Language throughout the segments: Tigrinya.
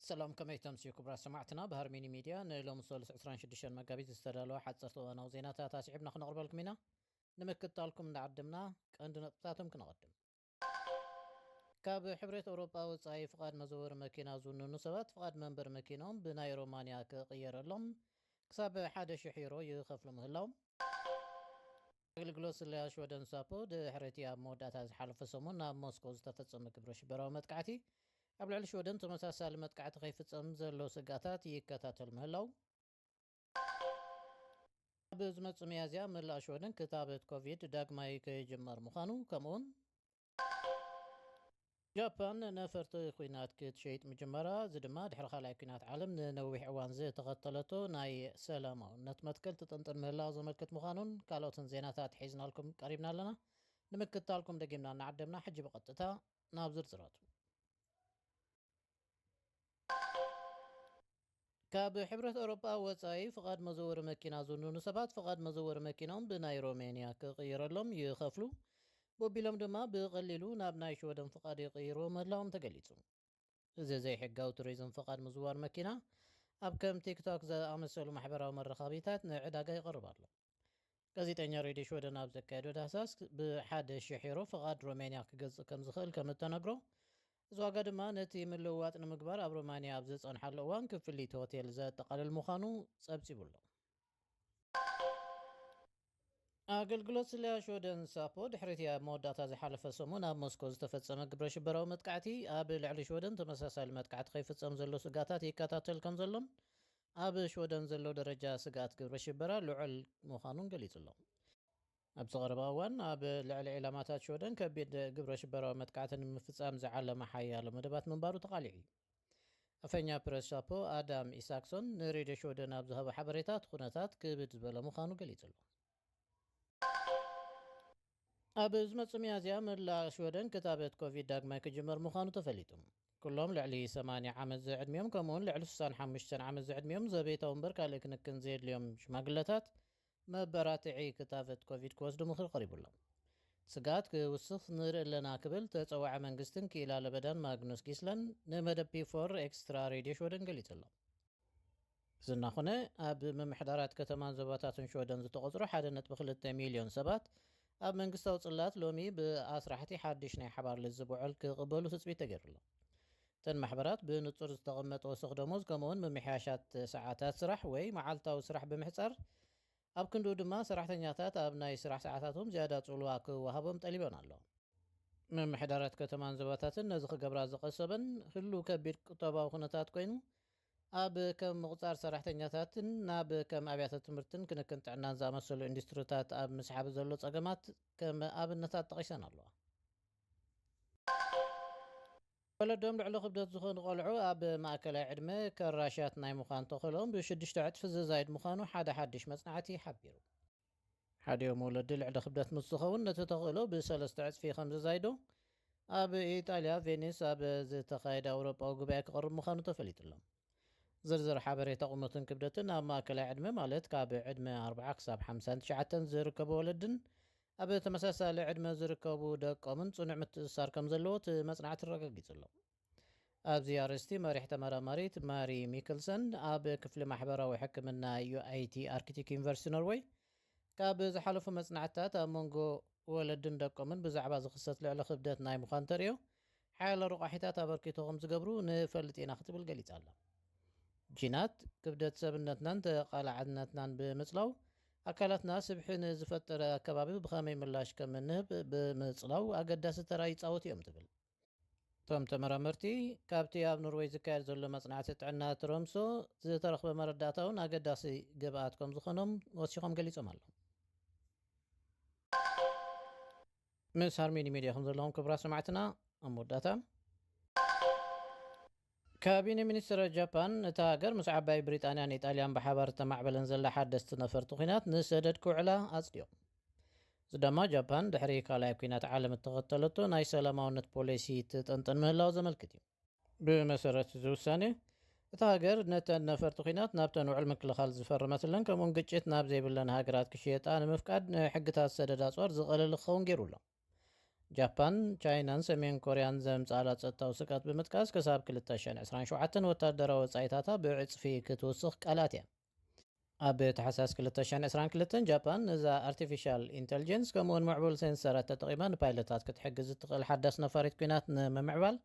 ሰላም፣ ከመይ ተምስዩ ክቡራት ሰማዕትና? ብሃርሚኒ ሚድያ ንሎሚ ሰሉስ ዕስራን ሽዱሽተን መጋቢት ዝተዳለወ ሓፀርቲ እዋናዊ ዜናታት ኣስዒብና ክነቕርበልኩም ኢና። ንምክትታልኩም እንዳዓደምና ቀንዲ ነጥብታቶም ክነቐድም። ካብ ሕብረት ኣውሮጳ ወጻኢ ፍቓድ መዘወሪ መኪና ዝውንኑ ሰባት ፍቓድ መንበር መኪናኦም ብናይ ሮማንያ ክቕየረሎም ክሳብ ሓደ ሽሕ ዩሮ ይኸፍሉ ምህላዎም። ኣገልግሎት ስለያ ሽወደን ሳፖ ድሕሪ እቲ ኣብ መወዳእታ ዝሓለፈ ሰሙን ኣብ ሞስኮ ዝተፈጸመ ግብረ ሽበራዊ መጥቃዕቲ፣ ኣብ ልዕሊ ሽወደን ተመሳሳሊ መጥቃዕቲ ከይፍጸም ዘሎ ስግኣታት ይከታተል ምህላው። ኣብ ዝመጽእ ሚያዝያ መላእ ሽወደን ክታበት ኮቪድ ዳግማይ ክጅመር ምዃኑ፣ ከምኡውን ጃፓን ነፈርቲ ኲናት ክትሸይጥ ምጅማራ፣ እዚ ድማ ድሕሪ ካልኣይ ኲናት ዓለም ንነዊሕ እዋን ዝተኸተለቶ ናይ ሰላማውነት መትከል ትጥንጥን ምህላው ዘመልክት ምዃኑን ካልኦትን ዜናታት ሒዝናልኩም ቀሪብና ኣለና። ንምክትታልኩም ደጊምና እናዓደምና፣ ሕጂ ብቐጥታ ናብ ዝርዝራቱ። ካብ ሕብረት ኣውሮጳ ወጻኢ ፍቓድ መዘወሪ መኪና ዝውንኑ ሰባት ፍቓድ መዘወሪ መኪናኦም ብናይ ሮሜንያ ክቕይረሎም ይኸፍሉ። ቦቢሎም ድማ ብቐሊሉ ናብ ናይ ሽወደን ፍቓድ ይቕይርዎ ምህላዎም ተገሊጹ። እዚ ዘይሕጋዊ ቱሪዝም ፍቓድ ምዝዋር መኪና ኣብ ከም ቲክቶክ ዝኣመሰሉ ማሕበራዊ መራኸቢታት ንዕዳጋ ይቐርብ ኣሎ። ጋዜጠኛ ሬድዮ ሽወደን ኣብ ዘካየዶ ዳህሳስ፣ ብሓደ ሽሕ ዩሮ ፍቓድ ሮሜንያ ክገዝእ ከም ዝኽእል ከም እተነግሮ፣ እዚ ዋጋ ድማ ነቲ ምልውዋጥ ንምግባር ኣብ ሮማንያ ኣብ ዝጸንሓሉ እዋን ክፍሊት ሆቴል ዘጠቓልል ምዃኑ ጸብጺቡ ኣሎ። ኣገልግሎት ስለያ ሽወደን ሳፖ ድሕሪ እቲ ኣብ መወዳእታ ዝሓለፈ ሰሙን ኣብ ሞስኮ ዝተፈጸመ ግብረ ሽበራዊ መጥቃዕቲ፣ ኣብ ልዕሊ ሽወደን ተመሳሳሊ መጥቃዕቲ ከይፍጸም ዘሎ ስጋታት ይከታተል ከም ዘሎን ኣብ ሽወደን ዘሎ ደረጃ ስግኣት ግብረ ሽበራ ልዑል ምዃኑን ገሊጹ ኣሎ። ኣብዚ ቀረባ እዋን ኣብ ልዕሊ ዒላማታት ሽወደን ከቢድ ግብረ ሽበራዊ መጥቃዕቲ ንምፍጻም ዝዓለመ ሓያሎ መደባት ምንባሩ ተቓሊዑ እዩ። ኣፈኛ ፕረስ ሻፖ ኣዳም ኢሳክሶን ንሬድዮ ሽወደን ኣብ ዝሃቦ ሓበሬታ፣ እቲ ኩነታት ክብድ ዝበለ ምዃኑ ገሊጹ ኣሎ። ኣብ ዝመጽእ ሚያዝያ መላእ ሽወደን ክታበት ኮቪድ ዳግማይ ክጅመር ምዃኑ ተፈሊጡ። ኩሎም ልዕሊ ሰማንያ ዓመት ዝዕድሚኦም፣ ከምኡውን ልዕሊ ስሳን ሓሙሽተን ዓመት ዝዕድሚኦም፣ ዘቤታዊ እምበር ካልእ ክንክን ዘየድልዮም ሽማግለታት መበራትዒ ክታበት ኮቪድ ክወስዱ ምኽሪ ቀሪቡሎም። ስግኣት ክውስኽ ንርኢ ኣለና ክብል ተጸዋዒ መንግስትን ክኢላ ለበዳን ማግኑስ ጊስለን ንመደብ ፒ ፎር ኤክስትራ ሬድዮ ሽወደን ገሊጹ ኣሎ። እዚ እናኾነ፣ ኣብ ምምሕዳራት ከተማን ዞባታትን ሽወደን ዝተቖጽሩ ሓደ ነጥቢ ክልተ ሚልዮን ሰባት ኣብ መንግስታዊ ጽላት ሎሚ ብኣስራሕቲ ሓድሽ ናይ ሓባር ልዝብ ውዕል ክቕበሉ ትጽቢት ተገይሩ ኣሎ። እተን ማሕበራት ብንጹር ዝተቐመጠ ወሰኽ ደሞዝ፣ ከምኡውን ምምሕያሻት ሰዓታት ስራሕ ወይ መዓልታዊ ስራሕ ብምሕጻር፣ ኣብ ክንድኡ ድማ ሰራሕተኛታት ኣብ ናይ ስራሕ ሰዓታቶም ዝያዳ ጽልዋ ክወሃቦም ጠሊበን ኣለዋ። ምምሕዳራት ከተማን ዞባታትን ነዚ ክገብራ ዝቐሰበን፣ ህሉው ከቢድ ቁጠባዊ ኩነታት ኮይኑ፣ ኣብ ከም ምቑጻር ሰራሕተኛታትን ናብ ከም ኣብያተ ትምህርትን ክንክን ጥዕናን ዝኣመሰሉ ኢንዱስትሪታት ኣብ ምስሓብ ዘሎ ጸገማት ከም ኣብነታት ጠቒሰን ኣለዋ። ወለዶም ልዕሊ ክብደት ዝኾኑ ቆልዑ ኣብ ማእከላይ ዕድመ ከራሻት ናይ ምዃን ተኽእሎኦም ብሽዱሽተ ዕጽፊ ዝዛይድ ምዃኑ ሓደ ሓድሽ መጽናዕቲ ሓቢሩ። ሓዲኦም ወለዲ ልዕሊ ክብደት ምስ ዝኸውን፣ ነቲ ተኽእሎ ብሰለስተ ዕጽፊ ከም ዝዛይዶ ኣብ ኢጣልያ ቬኒስ ኣብ ዝተኻየደ ኣውሮጳዊ ጉባኤ ክቐርብ ምዃኑ ተፈሊጡ ኣሎ። ዝርዝር ሓበሬታ ቁመትን ክብደትን ኣብ ማእከላይ ዕድመ፣ ማለት ካብ ዕድመ ኣርብዓ ክሳብ ሓምሳን ትሽዓተን ዝርከቡ ወለድን ኣብ ተመሳሳሊ ዕድመ ዝርከቡ ደቆምን ጽኑዕ ምትእስሳር ከም ዘለዎ እቲ መጽናዕቲ ኣረጋጊጹ ኣሎ። ኣብዚ ኣርእስቲ መሪሕ ተመራማሪት ማሪ ሚክልሰን ኣብ ክፍሊ ማሕበራዊ ሕክምና ዩ ኣይ ቲ ኣርክቲክ ዩኒቨርሲቲ ኖርወይ፣ ካብ ዝሓለፉ መጽናዕትታት ኣብ መንጎ ወለድን ደቆምን ብዛዕባ ዝኽሰት ልዕሊ ክብደት ናይ ምዃን ተርእዮ ሓያሎ ረቋሒታት ኣበርኪቶ ከም ዝገብሩ ንፈልጥ ኢና ክትብል ገሊጻ ኣላ። ጂናት ክብደት ሰብነትናን ተቓላዕነትናን ብምጽላው፣ ኣካላትና ስብሒ ንዝፈጥር ኣከባቢ ብኸመይ ምላሽ ከም እንህብ ብምጽላው ኣገዳሲ ተራ ይጻወቱ እዮም ትብል። እቶም ተመራመርቲ፣ ካብቲ ኣብ ኖርወይ ዝካየድ ዘሎ መጽናዕቲ ጥዕና ትረምሶ ዝተረኽበ መረዳእታ እውን ኣገዳሲ ግብኣት ከም ዝኾኖም ወሲኾም ገሊጾም ኣለዉ። ምስ ሃርሚኒ ሚድያ ከም ዘለኹም ክቡራት ሰማዕትና፣ ኣብ መወዳእታ፣ ካቢነ ሚኒስትራት ጃፓን፣ እታ ሃገር ምስ ዓባይ ብሪጣንያን ኢጣልያን ብሓባር እተማዕበለን ዘላ ሓደስቲ ነፈርቲ ኲናት ንሰደድ ክውዕላ ኣጽዲቑ። እዚ ድማ ጃፓን ድሕሪ ካልኣይ ኲናት ዓለም እተኸተለቶ ናይ ሰላማውነት ፖሊሲ ትጥንጥን ምህላው ዘመልክት እዩ። ብመሰረት እዚ ውሳኔ፣ እታ ሃገር ነተን ነፈርቲ ኲናት ናብተን ውዕል ምክልኻል ዝፈረመትለን፣ ከምኡውን ግጭት ናብ ዘይብለን ሃገራት ክሽየጣ ንምፍቃድ፣ ንሕግታት ሰደድ ኣጽዋር ዝቐለለ ክኸውን ገይሩ ኣሎ። ጃፓን፣ ቻይናን ሰሜን ኮርያን ዘምጻላ ጸጥታዊ ስጋት ብምጥቃስ፣ ክሳብ ክልተ ሽሕን ዕስራን ሸውዓተን ወታደራዊ ወጻኢታታ ብዕጽፊ ክትውስኽ ቃላት እያ። ኣብ ታሕሳስ ክልተ ሽሕን ዕስራን ክልተን፣ ጃፓን ነዛ ኣርቲፊሻል ኢንተልጀንስ ከምኡውን ምዕቡል ሴንሰራት ተጠቒማ ንፓይለታት ክትሕግዝ እትኽእል ሓዳስ ነፋሪት ኲናት ንምምዕባል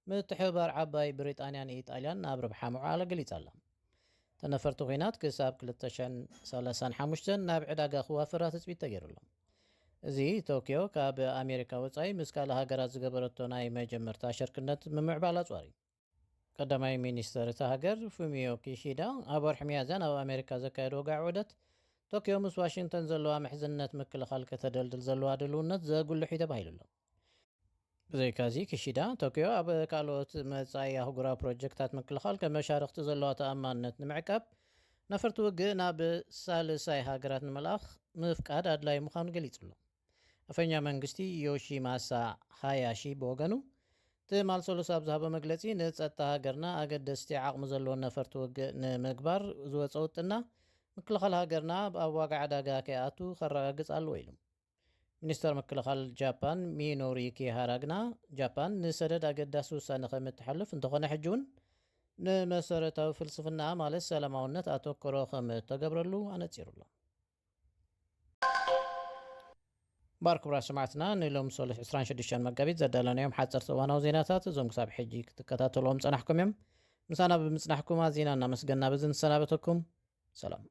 ምትሕብባር ዓባይ ብሪጣንያን ኢጣልያን ናብ ረብሓ ምውዓላ ገሊጻ ኣላ። ተነፈርቲ ኲናት ክሳብ ክልተ ሽሕን ሰላሳን ሓሙሽተን ናብ ዕዳጋ ክዋፈራ ትጽቢት ተገይሩሎም። እዚ ቶኪዮ ካብ ኣሜሪካ ወጻኢ ምስ ካልእ ሃገራት ዝገበረቶ ናይ መጀመርታ ሸርክነት ምምዕባል ኣጽዋር እዩ። ቀዳማይ ሚኒስተር እታ ሃገር ፉሚዮ ኪሺዳ ኣብ ወርሒ ሚያዝያ ናብ ኣሜሪካ ዘካየዶ ወግዒ ውህደት፣ ቶኪዮ ምስ ዋሽንግተን ዘለዋ ምሕዝነት ምክልኻል ከተደልድል ዘለዋ ድልውነት ዘጉልሕ እዩ ተባሂሉ ኣሎ። ብዘይካዚ፣ ኪሺዳ፣ ቶኪዮ ኣብ ካልኦት መጻኢ ኣህጉራዊ ፕሮጀክታት ምክልኻል ከም መሻርኽቲ ዘለዋ ተኣማንነት ንምዕቃብ፣ ነፈርቲ ውግእ ናብ ሳልሳይ ሃገራት ንምልኣኽ ምፍቃድ ኣድላዪ ምዃኑ ገሊጹ ኣሎ። ኣፈኛ መንግስቲ ዮሺማሳ ሃያሺ ብወገኑ፣ ትማል ሰሉስ ኣብ ዝሃቦ መግለጺ፣ ንጸጥታ ሃገርና ኣገደስቲ ዓቕሚ ዘለዎም ነፈርቲ ውግእ ንምግባር ዝወጸ ውጥና፣ ምክልኻል ሃገርና ኣብ ዋጋ ዕዳጋ ከይኣቱ ከረጋግጽ ኣለዎ ኢሉ። ሚኒስተር ምክልኻል ጃፓን ሚኖሪ ኪሃራ ግና፣ ጃፓን ንሰደድ ኣገዳሲ ውሳነ ከም እትሓልፍ፣ እንተኾነ ሕጂ እውን ንመሰረታዊ ፍልስፍና ማለት ሰላማውነት ኣተኮሮ ከም እተገብረሉ ኣነጺሩ ኣሎ። ባር ክቡራት ሰማዕትና፣ ንሎም ሰሉስ ዕስራን ሽዱሽተን መጋቢት ዘዳለናዮም ሓጸርቲ እዋናዊ ዜናታት፣ እዞም ክሳብ ሕጂ ክትከታተልዎም ጸናሕኩም እዮም። ምሳና ብምጽናሕኩም ኣዚና እናመስገና በዚ ንሰናበተኩም። ሰላም።